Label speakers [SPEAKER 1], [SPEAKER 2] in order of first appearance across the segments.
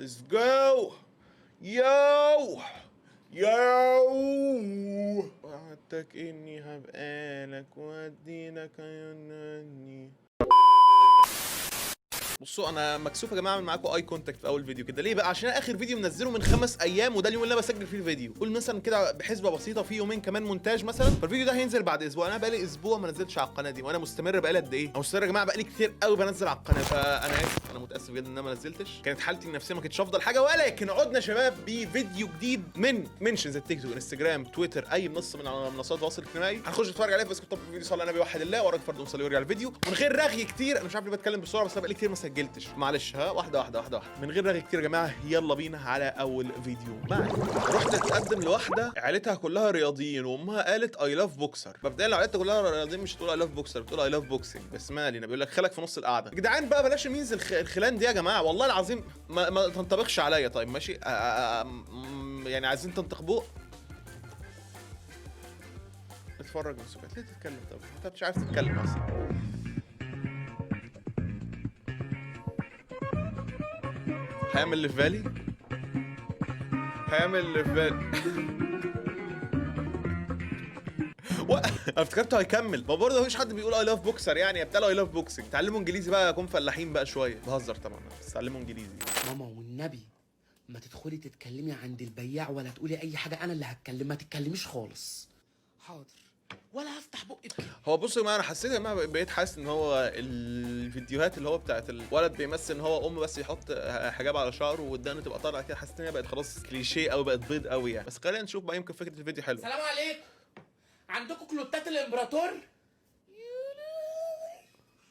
[SPEAKER 1] Let's go. Yo yo، وعدتك اني هبقى لك واديلك عيوني. بصوا، انا مكسوف يا جماعة اعمل معاكم eye contact في اول فيديو كده. ليه بقى؟ عشان اخر فيديو منزله من 5 ايام، وده اليوم اللي انا بسجل فيه الفيديو. قول مثلا كده بحسبه بسيطه، في يومين كمان مونتاج مثلا، فالفيديو ده هينزل بعد اسبوع. انا بقالي اسبوع ما نزلتش على القناة دي، وانا مستمر بقالي قد ايه؟ انا مستمر يا جماعه، بقالي كتير قوي بنزل على القناه. فانا اسف، انا متاسف جدا ان انا ما نزلتش، كانت حالتي النفسية ما كانتش افضل حاجه. ولكن عدنا شباب بفيديو جديد من mentions التيك توك، انستجرام، تويتر، اي منصة من على منصات التواصل الاجتماعي. هنخش نتفرج عليها، بس كنت الفيديو صلى على النبي، وحد الله وراك فرد وصلي وارجع الفيديو من غير رغي كتير. انا مش عارف ليه بتكلم بسرعه، بس انا بقالي كتير ما سجلتش، معلش. ها، واحدة واحدة واحدة واحده، من غير رغي كتير يا جماعه، يلا بينا على اول فيديو معانا. رحت اتقدم لواحدة عيلتها كلها رياضيين وامها قالت I love boxer. مبدئيا لو عيلتها كلها رياضيين مش هتقول I love boxer، بتقول I love boxing. بس ما علينا. بيقول لك خالك في نص القعده. يا جدعان بقى بلاش memes الخلان دي يا جماعه، والله العظيم ما تنطبقش عليا. طيب ماشي، يعني عايزين تنتقبوه؟ اتفرج من سكات. ليه تتكلم؟ طب انت مش عارف تتكلم اصلا. هيعمل اللي في بالي، هيعمل اللي في بالي. انا افتكرته هيكمل. ما برضه مفيش حد بيقول I love boxer يعني، بتاع I love boxing. تعلموا انجليزي بقى، كون فلاحين بقى شويه. بهزر طبعا، بس تعلموا انجليزي.
[SPEAKER 2] ماما والنبي ما تدخلي تتكلمي عند البياع ولا تقولي اي حاجه، انا اللي هتكلم، ما تتكلميش خالص. حاضر، ولا هفتح بقي بكلمه.
[SPEAKER 1] هو بصوا يا جماعه، انا حسيت يا جماعه، بقيت حاسس ان هو الفيديوهات اللي هو بتاعت الولد بيمثل ان هو ام بس يحط حجاب على شعره والدقن تبقى طالعه كده، حسيت ان هي بقت خلاص كليشيه قوي، بقت بيض قوي يعني. بس خلينا نشوف بقى، يمكن فكرة الفيديو حلوه.
[SPEAKER 2] السلام عليكم، عندكم كلوتات الامبراطور؟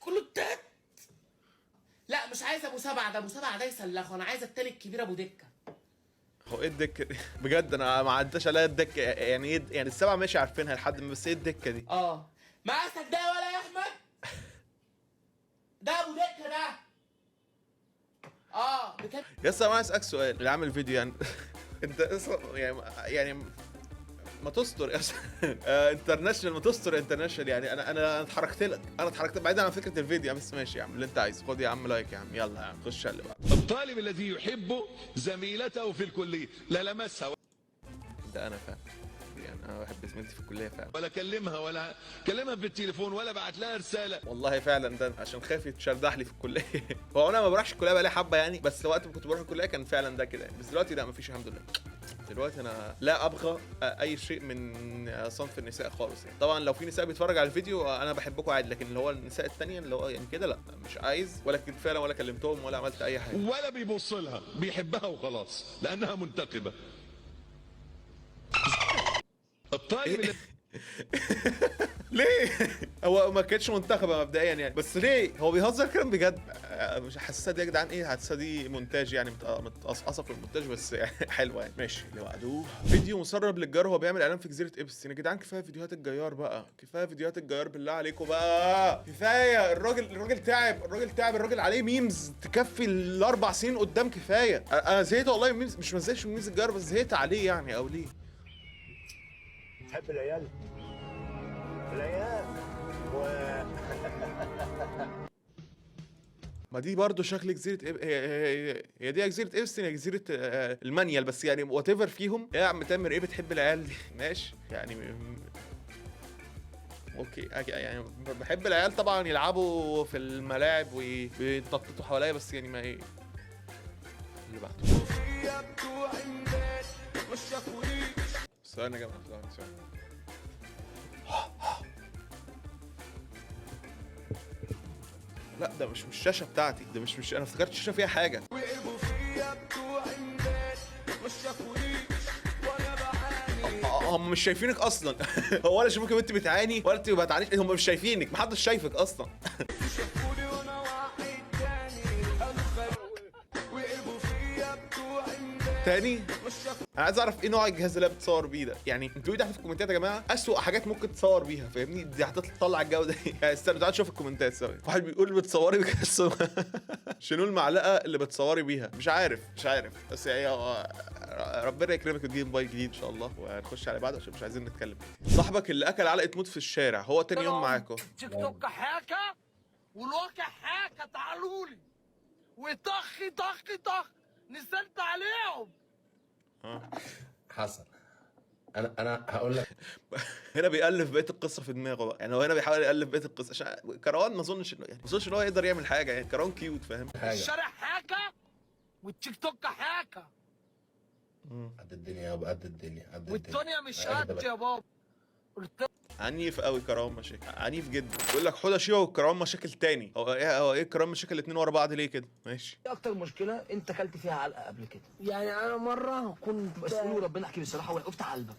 [SPEAKER 2] كلوتات؟ لا مش عايز ابو سبعه، ده ابو سبعة ده يسلخه، انا عايز التاني الكبير ابو دكه.
[SPEAKER 1] هو ايه الدكة دي؟ بجد انا ما عداش عليا الدكه. يعني ايه يعني؟ السبعة ماشي عارفينها لحد ما، بس ايه الدكة دي؟
[SPEAKER 2] اه، مقاسك ده ولا يا احمد؟ ده ابو دكه ده. اه بكام؟
[SPEAKER 1] يا اسطى انا عايز اسالك سؤال، اللي عامل فيديو يعني انت يعني ما تستر يا اسطى international، ما تستر international يعني. انا اتحركت لك، انا اتحركت بعيدا عن فكرة الفيديو يعني، بس ماشي يا عم اللي انت عايزه. خد يا عم like يا عم، يلا يا عم خش على اللي بعده.
[SPEAKER 3] الطالب الذي يحب زميلته في الكلية لا لمسها
[SPEAKER 1] ده انا فعلا يعني انا بحب زميلتي في الكلية فعلا.
[SPEAKER 3] ولا كلمها ولا كلمها في التليفون ولا بعت لها رسالة.
[SPEAKER 1] والله فعلا ده عشان خايف يتشردح لي في الكليه. هو انا ما بروحش الكلية بقالي حبه يعني، بس وقت ما كنت بروح الكلية كان فعلا ده كده يعني. بس دلوقتي لا، مفيش الحمد لله. دلوقتي انا لا ابغى اي شيء من صنف النساء خالص يعني. طبعا لو في نساء بيتفرج على الفيديو انا بحبكم عادي، لكن اللي هو النساء التانية اللي هو يعني كده لا، مش عايز، ولا كنت فعلا ولا كلمتهم ولا عملت اي حاجه.
[SPEAKER 3] ولا بيبص لها، بيحبها وخلاص لأنها منتقبة. الطالب الذي
[SPEAKER 1] ليه؟ هو ما كانتش منتخبه مبدئيا يعني، بس ليه؟ هو بيهزر كلام بجد. مش حاسسها دي يا جدعان، ايه حاسسها دي مونتاج يعني، متقصقصه في المونتاج، بس يعني حلوة يعني. ماشي، اللي بعده فيديو مسرب للجار وهو بيعمل اعلان في جزيرة ابستين. يا جدعان كفاية فيديوهات الجيار بقى، كفاية فيديوهات الجيار بالله عليكم بقى، كفاية. الراجل تعب، الراجل تعب، الراجل عليه memes تكفي ال4 سنين قدام، كفاية. انا زهقت والله من memes، مش ما زهقتش من memes الجار، بس زهقت عليه يعني. او ليه؟
[SPEAKER 4] تحب العيال؟ العيال و
[SPEAKER 1] ما دي برضو شكل جزيرة هي دي جزيرة إبستين يا جزيرة المانيال، بس يعني whatever فيهم. يا عم تامر ايه بتحب العيال دي؟ ماشي يعني okay، يعني بحب العيال طبعا، يلعبوا في الملاعب ويتنططوا حواليا، بس يعني ما ايه اللي بعده. ثواني يا جماعة، ثواني ثواني. لا ده مش الشاشة بتاعتي، ده مش انا افتكرت الشاشة فيها حاجة. هم مش شايفينك اصلا. هو ولا شافوك وانت بتعاني ولا انت ما بتعانيش، هم مش شايفينك، محدش شايفك اصلا. تاني انا عايز اعرف ايه نوع الجهاز اللي بتصور بيه ده يعني. انتوا تحت في الكومنتات يا جماعة اسوأ حاجات ممكن تصور بيها، فاهمني؟ دي هتطلع الجودة دي. يعني استنى تعال نشوف الكومنتات سوا. واحد بيقول بتصوري بجهاز شنو المعلقة اللي بتصوري بيها؟ مش عارف، مش عارف، بس يعني هو ربنا يكرمك وتجيب موبايل جديد ان شاء الله. وهنخش على بعض عشان مش عايزين نتكلم. صاحبك اللي اكل علقه موت في الشارع هو تاني يوم معاكم.
[SPEAKER 5] تيك توك حاكه والواقع حاكه، تعالوا لي وطخ طخ طخ، نزلت حصل. انا هقول لك.
[SPEAKER 1] هنا بيألف بقية القصة في دماغه بقى، يعني هو هنا بيحاول يألف بقية القصة عشان كروان ما اظنش انه يعني ما اظنش ان هو يقدر يعمل حاجه، يعني كروان cute، فاهم؟
[SPEAKER 5] حاجه.
[SPEAKER 2] الشارع حاجة والتيك توك حاجه.
[SPEAKER 5] قد الدنيا يابا، قد الدنيا، قد الدنيا.
[SPEAKER 2] والدنيا مش قد يا بابا. قلت
[SPEAKER 1] عنيف قوي كروان مشاكل، عنيف جدا. بيقول لك حوده شيبه والكروان مشاكل تاني. هو ايه كروان مشاكل الاثنين ورا بعض ليه كده؟ ماشي.
[SPEAKER 6] ايه اكتر مشكلة انت اكلت فيها علقه قبل كده؟
[SPEAKER 7] يعني انا مرة كنت
[SPEAKER 6] بس قول وربنا، احكي بصراحه، وافتح قلبك.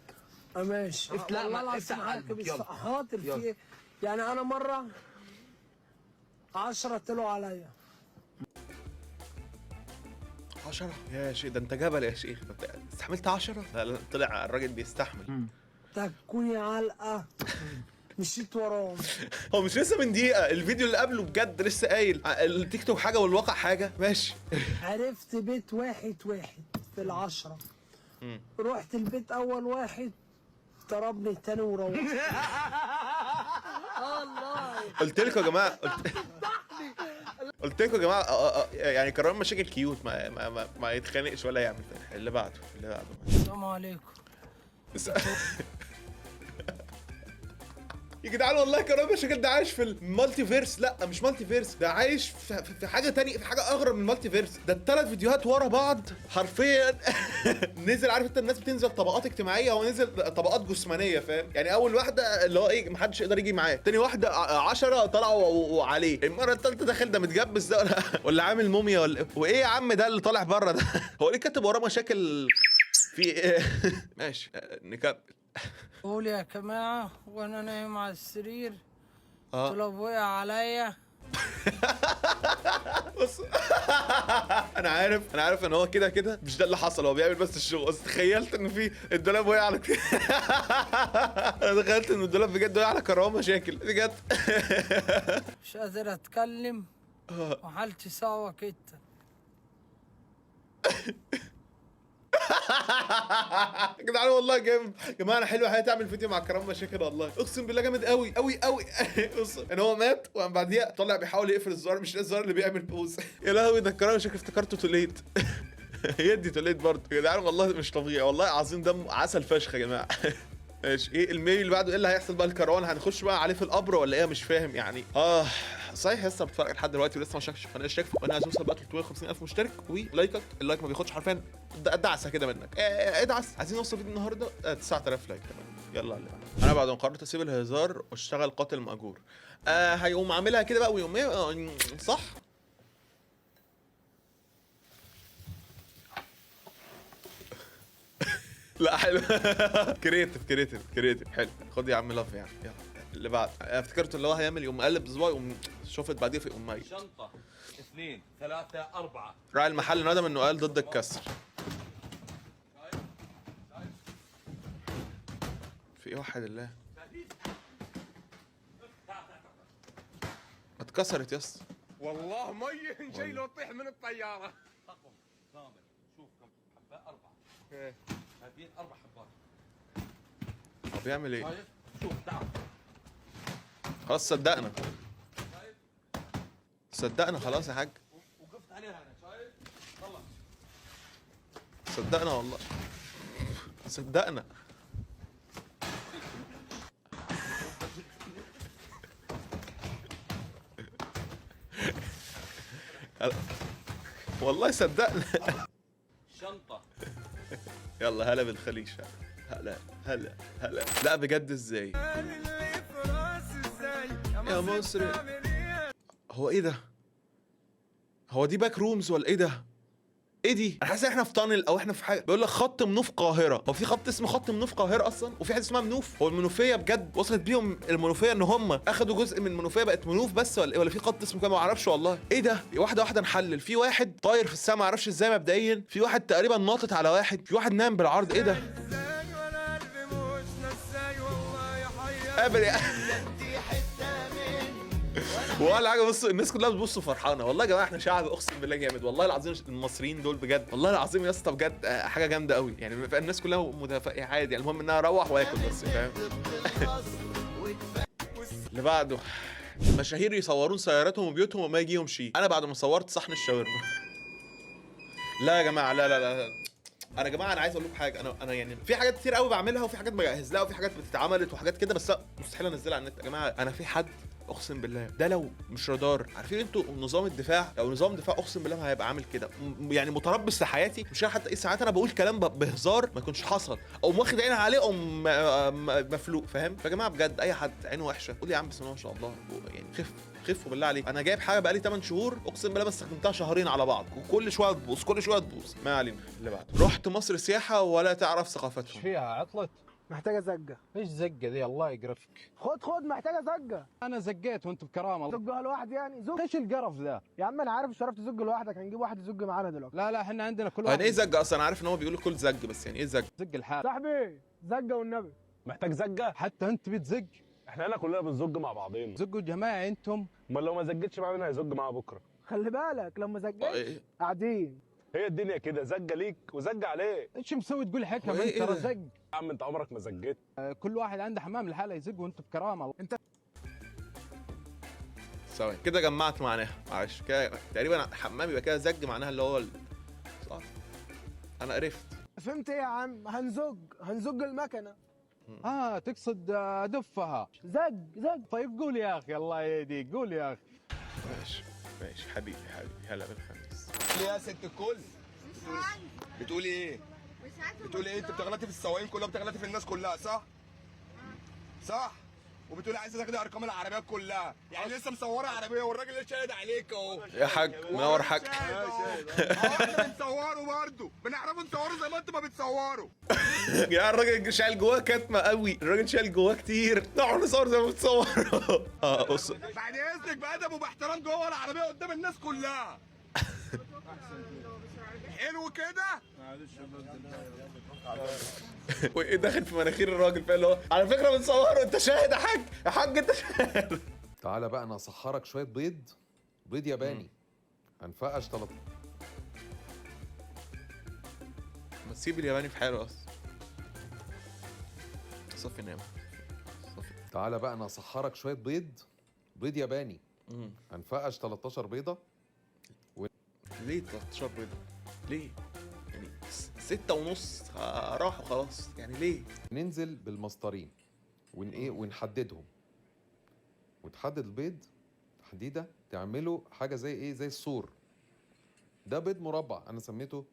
[SPEAKER 7] ماشي.
[SPEAKER 6] لا،
[SPEAKER 7] والله
[SPEAKER 6] ما
[SPEAKER 7] العظيم
[SPEAKER 6] افتح
[SPEAKER 7] حاكي
[SPEAKER 6] قلبك، يلا.
[SPEAKER 7] حاضر. في
[SPEAKER 6] يلا.
[SPEAKER 7] إيه؟ يعني انا مرة 10 طلعوا عليا.
[SPEAKER 1] 10 يا شيخ، ده انت جبل يا شيخ، ده انت استحملت 10؟ لا لا، طلع الراجل بيستحمل.
[SPEAKER 7] تكوني علقه، مشيت وراهم.
[SPEAKER 1] هو مش لسه من دقيقة الفيديو اللي قبله بجد لسه قايل التيك توك حاجة والواقع حاجة؟ ماشي.
[SPEAKER 7] عرفت بيت واحد واحد في ال10، رحت البيت اول واحد ضربني التاني وروحت.
[SPEAKER 1] قلت لكم يا جماعة، قلت لكم يا جماعة، يعني كرام مشاكل cute، ما يتخانقش ولا يعمل تاني. اللي بعده، اللي بعده.
[SPEAKER 7] السلام عليكم.
[SPEAKER 1] يا جدعان والله كرام مشاكل ده عايش في ال multiverse. لا مش multiverse، ده عايش في حاجة تانية، في حاجة اغرب من ال multiverse. ده الثلاث فيديوهات ورا بعض حرفيا نزل. عارف انت الناس بتنزل طبقات اجتماعيه، هو نزل طبقات جسمانيه، فاهم؟ يعني اول واحدة اللي هو ايه، محدش يقدر يجي معاه. تاني واحدة 10 طلعوا وعليه. المرة الثالثة دخل ده متجبس ده ولا عامل موميا ولا إيه؟ وايه يا عم ده اللي طالع بره ده؟ هو ليه كاتب وراه مشاكل في إيه؟ ماشي، نكمل.
[SPEAKER 7] قول يا جماعة، وانا نايم على السرير طلب وقع عليا.
[SPEAKER 1] بص، انا عارف ان هو كده كده مش ده اللي حصل، هو بيعمل بس الشغل، بس تخيلت ان في الدولاب وقع على، انا تخيلت ان الدولاب بجد وقع على كرامة مشاكل بجد.
[SPEAKER 7] مش قادر اتكلم وحالتي صعبة كده.
[SPEAKER 1] يا جدعان والله جامد يا جماعه، انا حلوة حياتي اعمل فيديو مع كرام مشاكل، والله اقسم بالله جامد قوي قوي قوي. بص ان هو مات وقام بعديها طلع بيحاول يقفل الزرار، مش الزرار اللي بيعمل pause. يا لهوي، ده كرام مشاكل افتكرته توليت، يدي توليت برضه. يا جدعان والله مش طبيعي، والله العظيم دم عسل فشخ يا جماعه. ماشي، ايه الميل اللي بعده؟ ايه اللي هيحصل بقى؟ الكروان هنخش بقى عليه في القبر ولا ايه؟ مش فاهم يعني. صحيح لسه بتفرج لحد دلوقتي ولسه ما اشتركتش في القناه، اشترك في القناه، عايز اوصل بقى 350 الف مشترك. ولايكك، ال like ما بياخدش حرفيا دعسه كده منك، ادعس. عايزين نوصل فيديو النهارده 9000 like كمان. يلا اللي بعده. انا بعد ما قررت اسيب الهزار واشتغل قاتل مأجور، هيقوم عاملها كده بقى ويقوم ايه؟ صح. لا حلو، creative creative creative، حلو. خد يا عم love يعني. يلا اللي بعد. انا افتكرت اللي هو هيعمل يقوم قلب بصباعه يقوم شفت بعديه في يقوم ميت.
[SPEAKER 8] شنطة، اثنين، ثلاثة، أربعة.
[SPEAKER 1] راعي المحل ندم انه قال ضد الكسر. في ايه؟ وحد الله، اتكسرت يا اسطى.
[SPEAKER 8] والله مي شيء لو تطيح من الطيارة. طقم كامل، شوف كم حبة، أربعة. شايفين؟ أربع حبات.
[SPEAKER 1] هو بيعمل ايه؟
[SPEAKER 8] شايف؟ شوف، تعال.
[SPEAKER 1] خلاص صدقنا، صدقنا خلاص يا حاج.
[SPEAKER 8] وقفت عليها أنا، شايف؟ طلع.
[SPEAKER 1] صدقنا والله صدقنا. والله صدقنا.
[SPEAKER 8] شنطة.
[SPEAKER 1] يلا هلا بالخليج، هلا هلا هلا. لا بجد ازاي يا مصر؟ هو ايه ده؟ هو دي back rooms ولا ايه ده؟ ايه دي؟ انا حاسس ان احنا في tunnel او احنا في حاجه. بيقول لك خط منوف قاهره، هو في خط اسمه خط منوف قاهرة اصلا؟ وفي حاجة اسمها منوف؟ هو المنوفية بجد وصلت بيهم المنوفية ان هم اخدوا جزء من المنوفية بقت منوف بس ولا ايه؟ ولا في خط اسمه كده؟ ما اعرفش والله. ايه ده؟ واحدة واحدة نحلل. في واحد طاير في السماء ما اعرفش ازاي مبدئيا، في واحد تقريبا ناطط على واحد، في واحد نام بالعرض. ايه ده؟ قابل يا ولا حاجه. بص الناس كلها بتبص فرحانه. والله يا جماعة احنا شعب اقسم بالله جامد، والله العظيم المصريين دول بجد، والله العظيم يا اسطى بجد، حاجة جامدة قوي يعني. الناس كلها متفقه عادي يعني، المهم ان انا اروح واكل بس، فاهم؟ اللي بعده. مشاهير يصورون سياراتهم وبيوتهم وما يجيهم شيء. انا بعد ما صورت صحن الشاورما. لا يا جماعه، لا لا لا، انا يا جماعة انا عايز اقول لكم حاجة، انا يعني في حاجات كتير قوي بعملها، وفي حاجات بجهز لها، وفي حاجات بتتعملت وحاجات كده، بس مستحيل انزلها على النت يا جماعة. انا في حد اقسم بالله ده لو مش رادار، عارفين انتوا نظام الدفاع، لو نظام دفاع اقسم بالله ما هيبقى عامل كده، يعني متربص لحياتي، مش عارف حتى ايه. ساعات انا بقول كلام بهزار ما يكونش حصل، او واخد عيني عليه او مفلوق، فاهم؟ فيا جماعة بجد اي حد عينه وحشة قول يا عم بسم الله ما شاء الله، يعني خف خفوا بالله عليك. انا جايب حاجة بقالي 8 شهور اقسم بالله ما استخدمتها شهرين على بعض، وكل شوية تبوظ، كل شوية تبوظ. ما علينا، اللي بعده. رحت مصر سياحة ولا تعرف ثقافتهم.
[SPEAKER 8] فيها عطلت؟
[SPEAKER 7] محتاجه زجه.
[SPEAKER 8] ايش زقه ذي؟ الله يقرفك.
[SPEAKER 7] خد خد، محتاجه زجه.
[SPEAKER 8] انا زقيت وانت بكرامة.
[SPEAKER 7] زجها لوحدي يعني؟ زج.
[SPEAKER 8] ايش القرف ذا؟
[SPEAKER 7] يا عم انا عارف مش عرفت تزج لوحدك، هنجيب واحد يزج معانا دلوقتي.
[SPEAKER 8] لا لا، احنا عندنا كل واحد.
[SPEAKER 1] يعني ايه زجه اصلا؟ انا عارف ان هو بيقولوا كل زج، بس يعني ايه زج؟
[SPEAKER 8] زق الحال.
[SPEAKER 7] صاحبي زجه والنبي.
[SPEAKER 4] محتاج زجه؟
[SPEAKER 8] حتى انت بتزق؟
[SPEAKER 4] احنا هنا كلنا بنزج مع بعضينا.
[SPEAKER 8] زقوا جماعي انتم.
[SPEAKER 4] امال لو ما زجتش معانا مين هيزج معاه بكره؟
[SPEAKER 7] خلي بالك لو ما زجتش قاعدين.
[SPEAKER 4] هي الدنيا كده، زجه ليك وزجه عليك.
[SPEAKER 8] ايش مسوي تقول حكم انت؟ ترى زق
[SPEAKER 4] يا عم، انت عمرك ما زجيت.
[SPEAKER 8] كل واحد عنده حمام لحاله يزق وانت بكرامة.
[SPEAKER 7] انت
[SPEAKER 1] ثواني كده جمعت معناها، معلش كده تقريبا حمام يبقى كده زج معناها اللي هو صح. انا قرفت.
[SPEAKER 7] فهمت ايه يا عم؟ هنزج، هنزج المكنه.
[SPEAKER 8] تقصد دفها.
[SPEAKER 7] زج زج.
[SPEAKER 8] طيب قول يا اخي، الله يهديك قول يا اخي.
[SPEAKER 1] ماشي ماشي حبيبي حبيبي، هلا بالخميس.
[SPEAKER 3] يا ست الكل بتقولي ايه؟ بتقولي ايه؟ انت بتغلطي في السواقين كلها، بتغلطي في الناس كلها، صح؟ صح؟ وبتقولي عايزه تاخدي ارقام العربيات كلها، يعني لسه مصوره عربية والراجل لسه شاهد عليك اهو.
[SPEAKER 1] يا حاج منور حاج.
[SPEAKER 3] احنا بنصوره برضه، بنعرفه نصوره زي ما انتوا ما بتصوروا.
[SPEAKER 1] يا الراجل شايل جواه كتمه قوي، الراجل شايل جواه كتير، نقعد نصور زي ما بتصوروا. بص
[SPEAKER 3] بعد اذنك بادب وباحترام جوه العربية قدام الناس كلها. حلو كده؟
[SPEAKER 1] وايه داخل في مناخير الراجل، فاهم؟ اللي هو على فكرة بنصوره، انت شاهد يا حاج، يا حاج انت شاهد.
[SPEAKER 9] تعالى بقى انا اسحرك شوية بيض، بيض ياباني. هنفقش 3.
[SPEAKER 1] ما تسيب الياباني في حاله اصلا. صفي نام. صفي.
[SPEAKER 9] تعالى بقى انا اسحرك شوية بيض، بيض ياباني. هنفقش 13 بيضة.
[SPEAKER 1] ليه 13 بيضة؟ ليه؟ يعني 6.5 راحوا خلاص، يعني ليه؟
[SPEAKER 9] ننزل بالمسطرين ون ايه ونحددهم، وتحدد البيض تحديده، تعمله حاجة زي ايه؟ زي السور. ده بيض مربع، انا سميته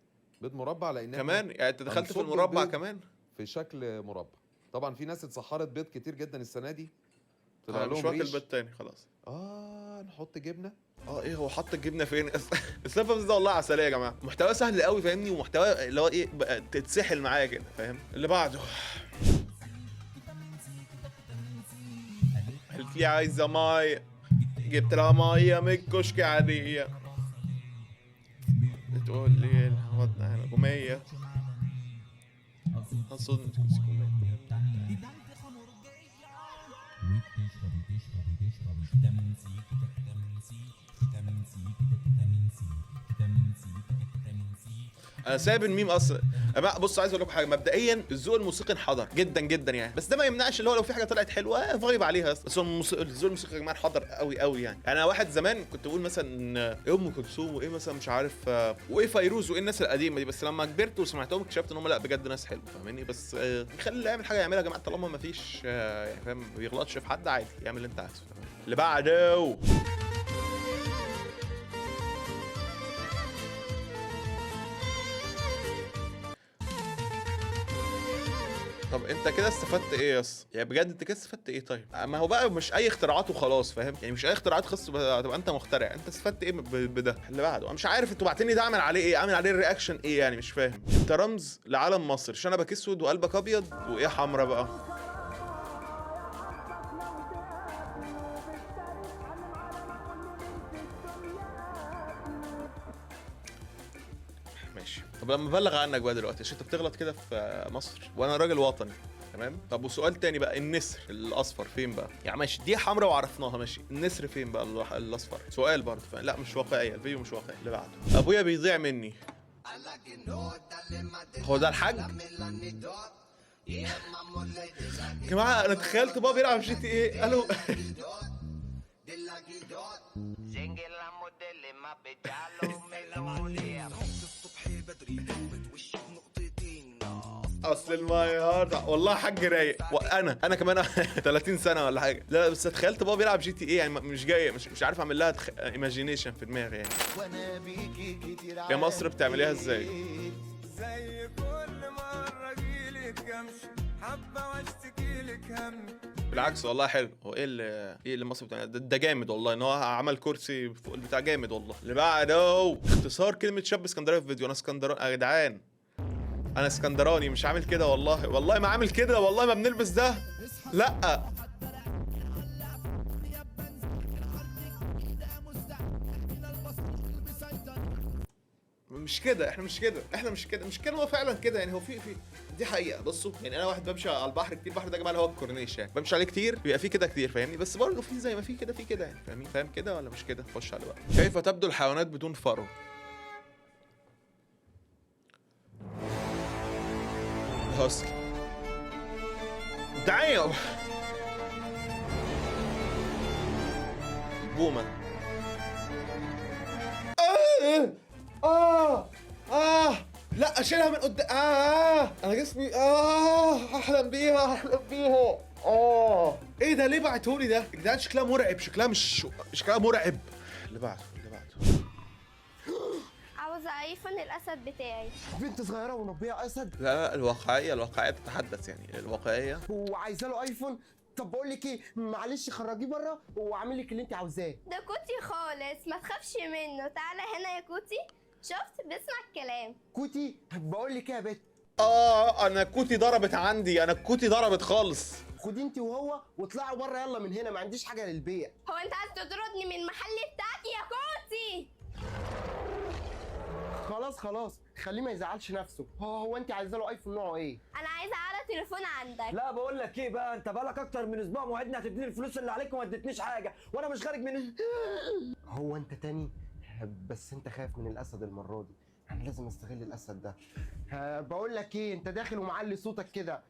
[SPEAKER 9] بيض مربع لان
[SPEAKER 1] كمان يعني انت دخلت في المربع كمان
[SPEAKER 9] في شكل مربع. طبعا في ناس اتسحرت بيض كتير جدا السنة دي، طلع لهم
[SPEAKER 1] مش واكل بيض تاني خلاص.
[SPEAKER 9] نحط جبنه.
[SPEAKER 1] ايه هو حط الجبنة فين؟ السلفة ده والله عسلية يا جماعة، محتوى سهل قوي فاهمني، ومحتوى اللي هو ايه تتسحل معايا كده فاهم. اللي بعده قالت لي عايزه مية، جبت لها مية من الكشك عادية، بتقول لي الوضع هجومية هصدمة كومية. انا سايب الميم اصلا. بص عايز اقول لكم حاجة، مبدئيا الذوق الموسيقي انحدر جدا جدا يعني، بس ده ما يمنعش اللي هو لو في حاجة طلعت حلوة vibe عليها، بس هو الذوق الموسيقي يا جماعة انحدر قوي قوي يعني. انا واحد زمان كنت بقول مثلا ايه ام كلثوم وايه مثلا مش عارف وايه فيروز وايه الناس القديمة دي، بس لما كبرت وسمعتهم اكتشفت ان هم لا بجد ناس حلوة فاهماني. بس خلي اللي يعمل حاجة يعملها يا جماعة، طالما ما فيش يعني فاهم ما بيغلطش في حد، عادي يعمل اللي انت عايزه. اللي بعده طب انت كده استفدت ايه يا اسطى؟ يعني بجد انت كده استفدت ايه طيب؟ ما هو بقى مش اي اختراعات وخلاص فاهم؟ يعني مش اي اختراعات خاصة تبقى انت مخترع، انت استفدت ايه بده؟ اللي بعده انا مش عارف انتوا بعتني ده اعمل عليه ايه؟ اعمل عليه ال reaction ايه يعني؟ مش فاهم. انت رمز لعالم مصر، شنبك اسود وقلبك ابيض وايه حمرا بقى؟ ماشي. طب لما ابلغ عنك بقى دلوقتي عشان انت بتغلط كده في مصر وانا راجل وطني تمام. طب وسؤال تاني بقى، النسر الاصفر فين بقى؟ يعني ماشي دي حمراء وعرفناها، ماشي، النسر فين بقى الاصفر؟ سؤال برضه. لا مش واقعية، الفيديو مش واقعي. اللي بعده ابويا بيضيع مني. هو ده الحاج؟ يا جماعة انا تخيلت بابا بيلعب GTA. الو اصل ال my heart. والله حاج رايق. وانا كمان 30 سنة ولا حاجة. لا بس تخيلت بابا بيلعب GTA يعني، مش جاي، مش عارف اعمل لها imagination في دماغي يعني. يا مصر بتعمليها ازاي؟
[SPEAKER 8] زي كل مرة اجيلك امشي حبه واشتكيلك هم.
[SPEAKER 1] بالعكس والله حلو. هو ايه اللي مصر بتعمل ده جامد والله، ان هو عمل كرسي فوق البتاع جامد والله. اللي بعده اختصار كلمة شاب اسكندراني في فيديو. انا اسكندراني يا جدعان، انا اسكندراني، مش عامل كده والله، والله ما عامل كده، والله ما بنلبس ده. لا مش كده، احنا مش كده، احنا مش كده، مش كده. هو فعلا كده يعني، هو في دي حقيقة. بصوا يعني انا واحد بمشي على البحر كتير، البحر ده يا جماعة اللي هو الكورنيش يعني، بمشي عليه كتير، بيبقى فيه كده كتير فاهمني، بس برضه في زي ما في كده في كده يعني، فاهمين؟ فاهم كده ولا مش كده؟ خش على بقى. كيف تبدو الحيوانات بدون فرو؟ هاسكي. دعيم. البومه. لا اشيلها من قدام. انا جسمي احلم بيها، احلم بيها. ايه ده؟ ليه بعتهولي ده؟ يا جدعان شكلها مرعب، شكلها مش شكلها مرعب. اللي بعته، اللي بعته.
[SPEAKER 10] عاوزه ايفون الاسد بتاعي.
[SPEAKER 11] بنت صغيرة ونبيه اسد؟
[SPEAKER 1] لا لا، الواقعية، الواقعية تتحدث يعني، الواقعية.
[SPEAKER 11] وعايزه له ايفون؟ طب بقول لك ايه، معلش خرجيه بره واعمل لك اللي انت عاوزاه.
[SPEAKER 10] ده كوتي خالص، ما تخافش منه. تعالى هنا يا كوتي، شفت بيسمع الكلام.
[SPEAKER 11] كوتي بقول لك ايه يا بت،
[SPEAKER 1] انا كوتي ضربت عندي، انا كوتي ضربت خالص.
[SPEAKER 11] خدي انت وهو واطلعوا بره، يلا من هنا، ما عنديش حاجة للبيع.
[SPEAKER 10] هو انت عايز تطردني من المحل بتاعتي يا كوتي؟
[SPEAKER 11] خلاص خلاص، خليه ما يزعلش نفسه. هو انت عايزه له ايفون نوعه ايه؟
[SPEAKER 10] انا عايزه اعلى تليفون عندك.
[SPEAKER 6] لا بقول لك ايه بقى، انت بقالك اكتر من اسبوع موعدني هتديني الفلوس اللي عليك وما اديتنيش حاجة، وانا مش خارج من
[SPEAKER 11] هو انت تاني؟ بس انت خايف من الاسد المرة دي، انا لازم استغل الاسد ده. بقول لك ايه، انت داخل ومعلي صوتك كده،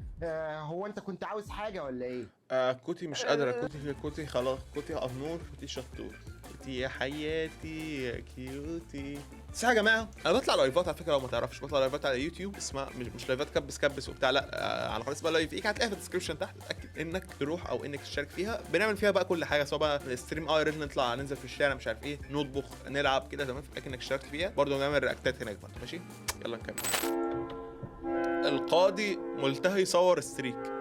[SPEAKER 11] هو انت كنت عاوز حاجة ولا ايه؟
[SPEAKER 1] كوتي مش قادرة، كوتي كوتي خلاص، كوتي امنور، كوتي شطور، كوتي يا حياتي يا cutie. بس يا جماعة انا بطلع لايفات على فكرة، لو ما تعرفش بطلع لايفات على يوتيوب اسمها مش لايفات كبس كبس وبتاع، لا على قناة اسمها Live ايك، هتلاقيها في ال description تحت، اتاكد انك تروح او انك تشترك فيها. بنعمل فيها بقى كل حاجة، سواء بقى stream IRL، نطلع ننزل في الشارع مش عارف ايه، نطبخ، نلعب كده، تمام؟ اتاكد انك اشتركت فيها. برضه نعمل رياكتات هناك برضه، ماشي؟ يلا نكمل. القاضي ملتهي صور streak.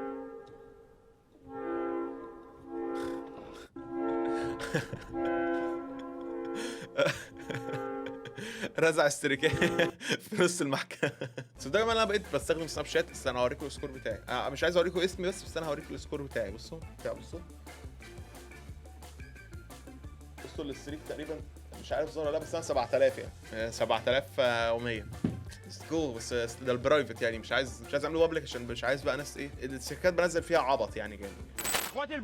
[SPEAKER 1] رزع streak في نص المحكمة. صدقوا يا جماعة انا بقيت بستخدم سناب شات. استنى اوريكم ال score بتاعي، انا مش عايز اوريكم اسمي بس انا هوريكم ال score بتاعي. بصوا بتاع، بصوا بصوا ال streak تقريبا مش عارف ظهر ولا لا، بس انا 7000 يعني 7100. let's go. بس ده ال private يعني، مش عايز اعمله public عشان مش عايز بقى ناس ايه السكات بنزل فيها عبط يعني جامد.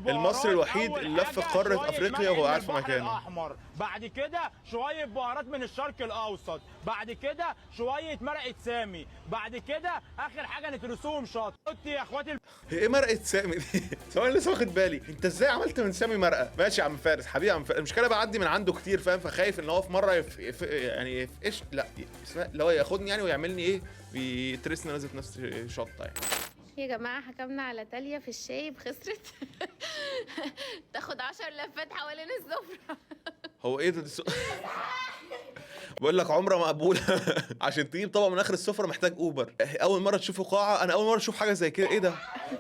[SPEAKER 1] المصري الوحيد اللي لف قارة افريقيا وهو قاعد في مكانه.
[SPEAKER 12] الاحمر، بعد كده شوية بهارات من الشرق الاوسط، بعد كده شوية مرقه سامي، بعد كده اخر حاجة نترسوهم شط. قلت يا اخواتي
[SPEAKER 1] ايه مرقه سامي دي؟ ثواني لسه واخد بالي، انت ازاي عملت من سامي مرقه؟ ماشي يا عم فارس، حبيبي يا عم فارس. المشكلة بعدي من عنده كتير فاهم، فخايف ان هو في مرة يعني يفقش، لا اسمها اللي هو ياخدني يعني ويعملني ايه، بيترسني نازل في نفس شطه يعني.
[SPEAKER 13] يا جماعة حكمنا على تاليا في الشايب خسرت. تاخد 10 لفات حوالين السفرة.
[SPEAKER 1] هو ايه ده؟ بقول لك عمره مقبولة. عشان تجيب طبق من اخر السفرة محتاج اوبر. اول مرة تشوفوا قاعة، انا اول مرة اشوف حاجة زي كده. ايه ده؟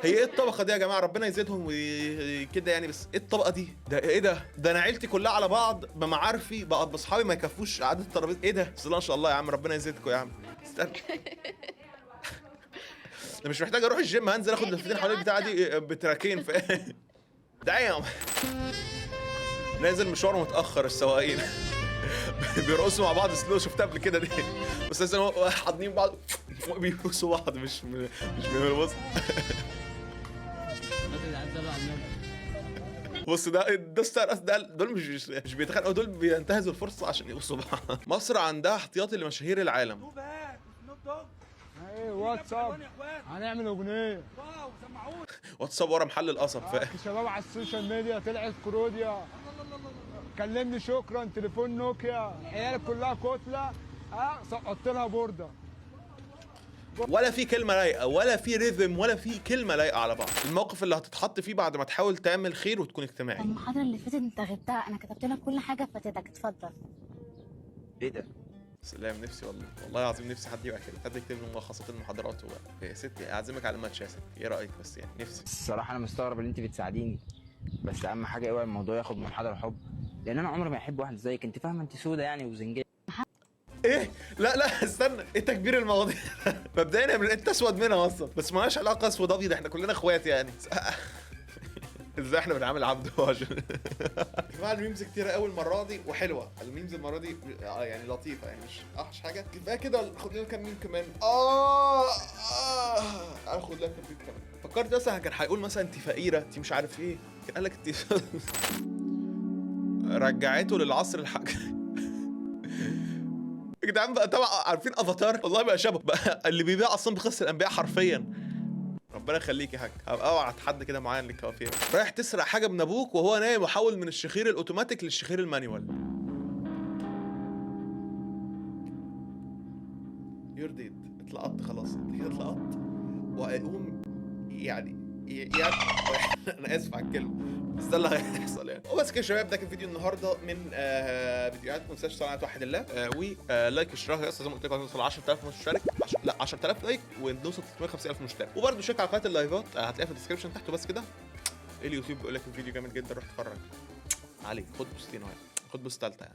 [SPEAKER 1] هي ايه الطبقة دي يا جماعة؟ ربنا يزيدهم وكده يعني، بس ايه الطبقة دي؟ ده ايه ده؟ ده انا عيلتي كلها على بعض بمعارفي بقى باصحابي ما يكفوش عدد الترابيزة. ايه ده؟ بس الله ان شاء الله يا عم، ربنا يزيدكم يا عم. استنى انا مش محتاج اروح الجيم، هنزل اخد لفتين حوالين البتاعه دي بتراكين. دايم نازل مشوار متاخر، السواقين بيرقصوا مع بعض سلو، شفتها قبل كده دي، بس لازم حاضنين بعض بيبوسوا بعض، مش بيبص. بص ده ستار، ده دول مش بيتخانقوا، دول بينتهزوا الفرصة عشان يبوسوا بعض. مصر عندها احتياطي لمشاهير العالم.
[SPEAKER 14] ايه واتساب هنعمل اغنية
[SPEAKER 1] واتساب ورا محل القصب.
[SPEAKER 14] شباب على ال social media طلعت كروديا، كلمني شكرا، تليفون نوكيا، العيال كلها كتلة، سقطت لها بورده.
[SPEAKER 1] ولا في كلمة لايقة ولا في rhythm ولا في كلمة لايقة على بعض. الموقف اللي هتتحط فيه بعد ما تحاول تعمل خير وتكون اجتماعي.
[SPEAKER 13] المحاضرة اللي فاتت انت غبتها، انا كتبت لك كل حاجة فاتتك، اتفضل.
[SPEAKER 6] ايه ده؟
[SPEAKER 1] سلام، نفسي والله، والله العظيم نفسي حد يبقى كده، حد يكتب لي ملخصات المحاضرات وبقى يا ستي اعزمك على ماتش يا ستي، ايه رايك؟ بس يعني نفسي.
[SPEAKER 6] الصراحة انا مستغرب ان انت بتساعديني، بس اهم حاجة اوعي الموضوع ياخد منحدر حب، لان انا عمري ما احب واحد زيك، انت فاهمه؟ انت سودة يعني وزنجيه.
[SPEAKER 1] ايه؟ لا لا استنى، ايه تكبير المواضيع؟ مبدئيا انت اسود منها اصلا، بس مالهاش علاقة اسود ابيض، احنا كلنا اخوات يعني. ازاي احنا بنعامل عبده عشان يا جماعة ال memes كتيرة قوي المرة دي وحلوه، ال memes المرة دي يعني لطيفة، يعني مش اوحش حاجة. كفاية كده، خد لنا كام ميم كمان. خد لنا كام ميم كمان. فكرت مثلا كان هيقول مثلا انت فقيرة، انت مش عارف ايه، كان قال لك انت رجعته للعصر الحجري. يا جدعان بقى طبعا عارفين افاتار، والله بقى شبه بقى اللي بيبيع اصلا بقصة الانبياء حرفيا. ربنا يخليك يا حاج، هبقى اوعد حد كده معين للكوافير. رايح تسرق حاجة من ابوك وهو نايم، وحول من الشخير الاوتوماتيك للشخير ال manual. You're dead، اتلقطت خلاص، انت كده اتلقطت. وهيقوم يعني انا اسف على الكلمة، بس ده اللي هيحصل يعني. وبس كده يا شباب، ده كان فيديو النهارده من فيديوهات ما تنساش صناعة واحد الله، و like اشتراك يا اسطى، زي ما قلت لكم هنوصل 10000 مشترك، لا 10000 like ونوصل 350000 مشترك. وبرده شيك على قناة اللايفات، هتلاقيها في ال description تحت. وبس كده، اليوتيوب بيقول لك الفيديو جامد جدا، روح اتفرج عليه، خد بوستين اهو، خد بوست ثالثة يعني.